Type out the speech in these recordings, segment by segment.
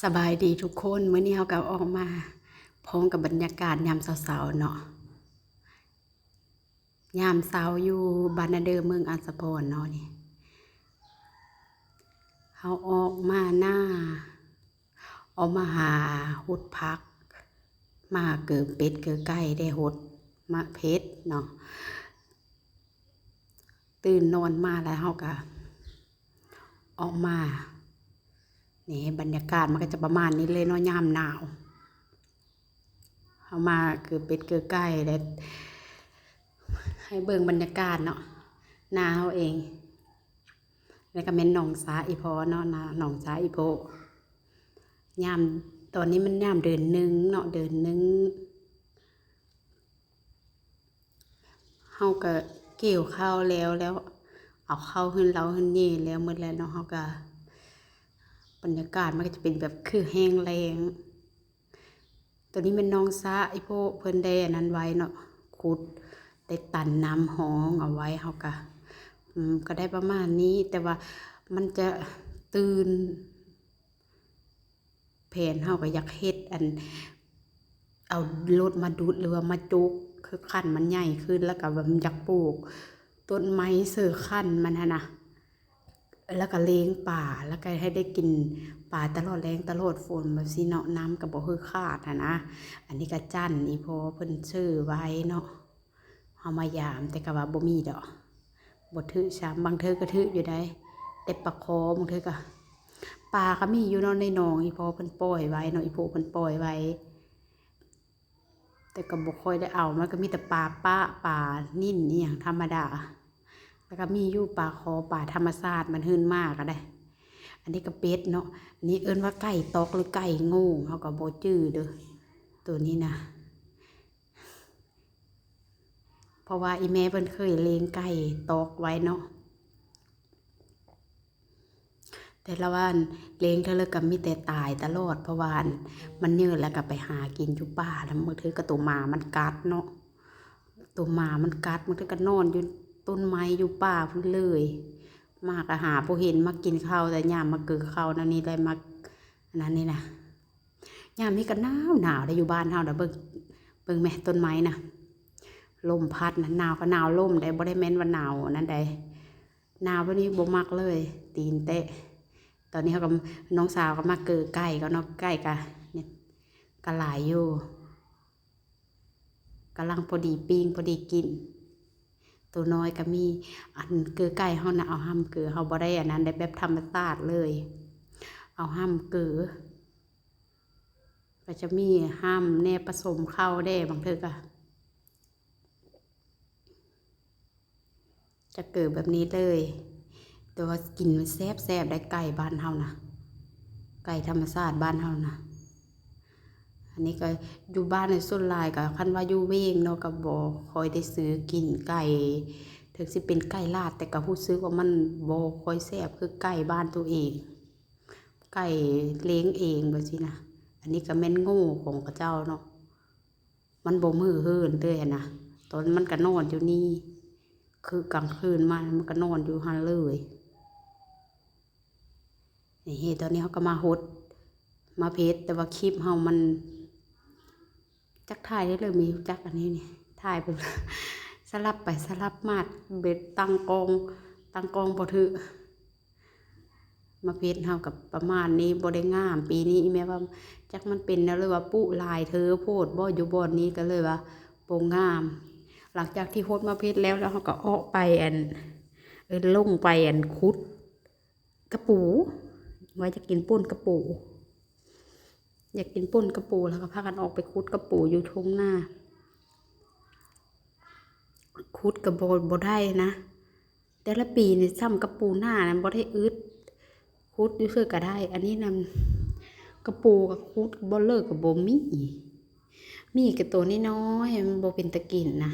ສະບາຍດີທຸກຄົນ, ມື້ນີ້ເຮົາກໍອອກມາພ້ອມກັບບັນຍາກາດຍາມເຊົ້າໆເນາະ, ຍາມເຊົ້າຢູ່ບ້ານນາເດີ ເມືອງອາດສະພອນເນາະ. ນີ້ເຮົາອອກມານາ ອອກມາຫາຫົດຜັກ, ມາຫາເກີເປັດເກີໄກ່ ໄດ້ຫົດໝາກເຜັດເນາະ. ຕື່ນນອນມາແລ້ວເຮົາກະອອກມາ. ນີ້ບັນຍາກາດມັນກໍຈະປະມານນີ້ເລີຍເນາະ ຍາມໜາວ. ເຮົາມາເກີເປັດເກີໄກ່ ແລະ ໃຫ້ເບິ່ງບັນຍາກາດເນາະ ນາເຮົາເອງ. ແລ້ວກໍແມ່ນໜອງສາອີ່ພໍ່ເນາະ, ນາໜອງສາອີ່ພໍ່. ຍາມ ຕອນນີ້ມັນຍາມເດືອນໜຶ່ງເນາະ, ເດືອນໜຶ່ງ ເຮົາກໍກ່ຽວເຂົ້າແລ້ວ ແລ້ວເອົາເຂົ້າເຮືອນເລົາເຮືອນເຍ່ແລ້ວໝົດແລ້ວເນາະ. ເຮົາກໍ ບັນຍາກາດມັນກໍຈະເປັນແບບຄືແຫ້ງແລ້ງ. ໂຕນີ້ແມ່ນໜອງສາອີ່ພໍ່ເພິ່ນໄດ້ອັນນັ້ນໄວ້ເນາະ, ຂຸດ ໄດ້ຕັນນ້ຳຮອງເອົາໄວ້. ເຮົາກໍ ອືມ ກໍໄດ້ປະມານນີ້, ແຕ່ວ່າມັນຈະຕື່ນ ແຜນເຮົາກໍຢາກເຮັດອັນ ເອົາລົດມາດຸດ ຫຼືວ່າມາຈົກ ຄືຄັນມັນໃຫຍ່ຂຶ້ນ ແລ້ວກໍແບບຢາກປູກຕົ້ນໄມ້ເສີຄັນມັນຫັ້ນນະ, ແລ້ວກໍລ້ຽງປາ ແລ້ວກໍໃຫ້ໄດ້ກິນປາຕະຫຼອດແລ້ງຕະຫຼອດຝົນແບບຊີ້ເນາະ, ນ້ຳກໍບໍ່ຄືຂາດຫັ້ນນະ. ອັນນີ້ກໍຈັນອີ່ພໍ່ເພິ່ນຊື້ໄວ້ເນາະ. ເຮົາມາຢາມ ແຕ່ກໍວ່າບໍ່ມີດອກ, ບໍ່ຖືຊ້ຳ. ບາງເທື່ອກໍຖືຢູ່ໃດ, ແຕ່ປາຄໍ ບາງເທື່ອກໍ ປາກໍມີຢູ່ເນາະ ໃນໜອງ ອີ່ພໍ່ເພິ່ນປ່ອຍໄວ້ເນາະ, ອີ່ພໍ່ເພິ່ນປ່ອຍໄວ້, ແຕ່ກໍບໍ່ຄ່ອຍໄດ້ເອົາ. ມັນກໍມີແຕ່ປາປະ ປານິນອີ່ຫຍັງທຳມະດາ, ແລ້ວກໍມີຢູ່ປາຄໍ ປາທຳມະຊາດ ມັນຮືນມາກໍໄດ້. ອັນນີ້ກໍເປັດເນາະ, ນີ້ເອີ້ນວ່າໄກ່ຕອກ ຫຼື ໄກ່ໂງ່ງ ເຮົາກໍບໍ່ຈື່ເດີ້ ໂຕນີ້ນະ. ເພາະວ່າອີ່ແມ່ເພິ່ນເຄີຍລ້ຽງໄກ່ຕອກໄວ້ເນາະ, ແຕ່ລະວ່າລ້ຽງເທື່ອລະກໍມີແຕ່ຕາຍຕະຫຼອດ, ເພາະວ່າມັນເຍີແລ້ວກໍໄປຫາກິນຢູ່ປ່າ, ລະບາງເທື່ອກໍໂຕໝາມັນກັດເນາະ, ໂຕໝາມັນກັດ ບາງເທື່ອກໍນອນຢູ່ຕົ້ນໄມ້ຢູ່ປ່າພຸ້ນເລີຍ. ໝາກໍຫາບໍ່ເຫັນ, ມາກິນເຂົ້າ ແຕ່ຍາມມາເກີເຂົ້າແນວນີ້ແຫຼະ ມາ ອັນນັ້ນນີ້ນະ. ຍາມນີ້ກໍໜາວໆ ໄດ໋ ຢູ່ບ້ານເຮົານະ. ເບິ່ງ ເບິ່ງແມະ ຕົ້ນໄມ້ນະ, ລົມພັດນະ, ໜາວກໍໜາວລົມໄດ໋, ບໍ່ໄດ້ແມ່ນວ່າໜາວອັນນັ້ນໃດ໋, ໜາວແບບນີ້ບໍ່ມັກເລີຍ, ຕີນແຕະ. ຕອນນີ້ເຮົາກໍ ນ້ອງສາວກໍມາເກີໄກ່ກ່ອນເນາະ, ໄກ່ກໍ ນີ້ ກໍຫຼາຍຢູ່. ກຳລັງພໍດີປີ້ງ ພໍດີກິນ. ໂຕນ້ອຍກໍມີ ອັນເກີໄກ່ເຮົານະ ເອົາຫ້ຳເກີ, ເຮົາບໍ່ໄດ້ອັນນັ້ນໄດ໋, ແບບທຳມະຊາດເລີຍ, ເອົາຫ້ຳເກີ. ກໍຈະມີຫ້ຳແດ່ ປະສົມເຂົ້າແດ່, ບາງເທື່ອກໍ ຈະເກີແບບນີ້ເລີຍ, ແຕ່ວ່າກິນມັນແຊບໆ ໄດ໋ ໄກ່ບ້ານເຮົານະ, ໄກ່ທຳມະຊາດບ້ານເຮົານະ. ອັນນີ້ກໍຢູ່ບ້ານໃນສ່ວນຫຼາຍກໍ ຄັນວ່າຢູ່ເວງເນາະ ກໍບໍ່ຄ່ອຍໄດ້ຊື້ກິນໄກ່, ເຖິງຊິເປັນໄກ່ລາດ ແຕ່ກໍຮູ້ສຶກວ່າມັນບໍ່ຄ່ອຍແຊບຄືໄກ່ບ້ານໂຕເອງ, ໄກ່ລ້ຽງເອງແບບຊີ້ນະ. ອັນນີ້ກໍແມ່ນໂງ່ຂອງເຂົາເຈົ້າເນາະ. ມັນບໍ່ມື້ເຫີນເລີຍຫັ້ນນະ, ຕອນມັນກໍນອນຢູ່ນີ້, ຄືກາງຄືນມາມັນກໍນອນຢູ່ຫັ້ນເລີຍ. ນີ້ ຕອນນີ້ເຮົາກໍມາຫົດໝາກເຜັດ, ແຕ່ວ່າຄລິບເຮົາມັນ ຈັກຖ່າຍໄດ້ເລີຍ ມີຈັກອັນນີ້ນີ້ ຖ່າຍໄປ ສະຫຼັບໄປສະຫຼັບມາ, ເບັດຕັ້ງກ້ອງ ຕັ້ງກ້ອງບໍ່ຖືກ. ໝາກເຜັດເຮົາກໍປະມານນີ້, ບໍ່ໄດ້ງາມ. ປີນີ້ອີ່ແມ່ວ່າ ຈັກມັນເປັນແນວ ຫຼືວ່າປຸຫຼາຍເທີໂພດບໍ່ ຢູ່ບ່ອນນີ້, ກໍເລີຍວ່າບໍ່ງາມ. ຫຼັງຈາກທີ່ຫົດໝາກເຜັດແລ້ວ ແລ້ວເຮົາກໍອອກໄປ ອັນ ເອີ້ນ ລົງໄປ ອັນ ຂຸດກະປູ, ວ່າຈະກິນປົ່ນກະປູ, ຢາກກິນປົ່ນກະປູ ແລ້ວກໍພາກັນອອກໄປຂຸດກະປູຢູ່ທົ່ງນາ. ຂຸດກໍບໍ່ ບໍ່ໄດ້ນະ. ແຕ່ລະປີນີ້ຊ້ຳກະປູໜ້ານະບໍ່ໄດ້ອຶດ, ຂຸດຢູ່ເທື່ອກໍໄດ້. ອັນນີ້ນຳ ກະປູກໍຂຸດບໍ່ເລີກກໍບໍ່ມີ, ມີແຕ່ໂຕນ້ອຍໆ ມັນບໍ່ເປັນຕາກິນນະ.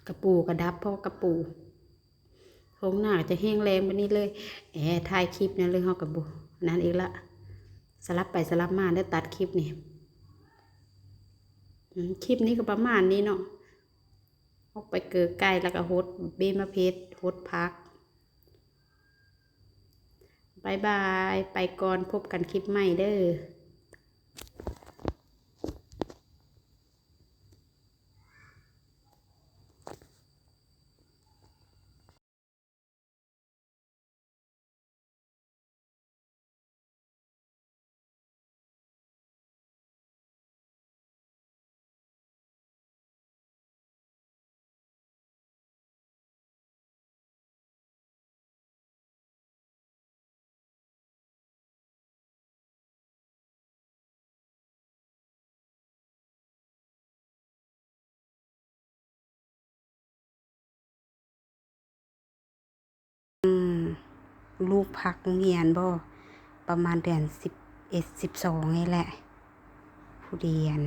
ກະປູກໍດັບ ເພາະວ່າກະປູ ທົ່ງນາກໍຈະແຫ້ງແລ້ງແບບນີ້ເລີຍ. ແອ ຖ່າຍຄລິບແນວເລີຍ ເຮົາກໍບໍ່ນັ້ນອີກລະ, ສະຫຼັບໄປສະຫຼັບມາເດີ ຕັດຄລິບນີ້. ອືມ ຄລິບນີ້ກໍປະມານນີ້ເນາະ. ອອກໄປເກີໄກ່ ແລ້ວກໍຫົດເບມະເຜັດ ຫົດຜັກ. ບາຍບາຍ ໄປກ່ອນ ພົບກັນຄລິບໃໝ່ເດີ້. ອືມ ລູກພັກໂຮງຮຽນບໍ ປະມານເດືອນສິບເອັດ ສິບສອງນີ້ແຫຼະ ຜູ້ດຽນ.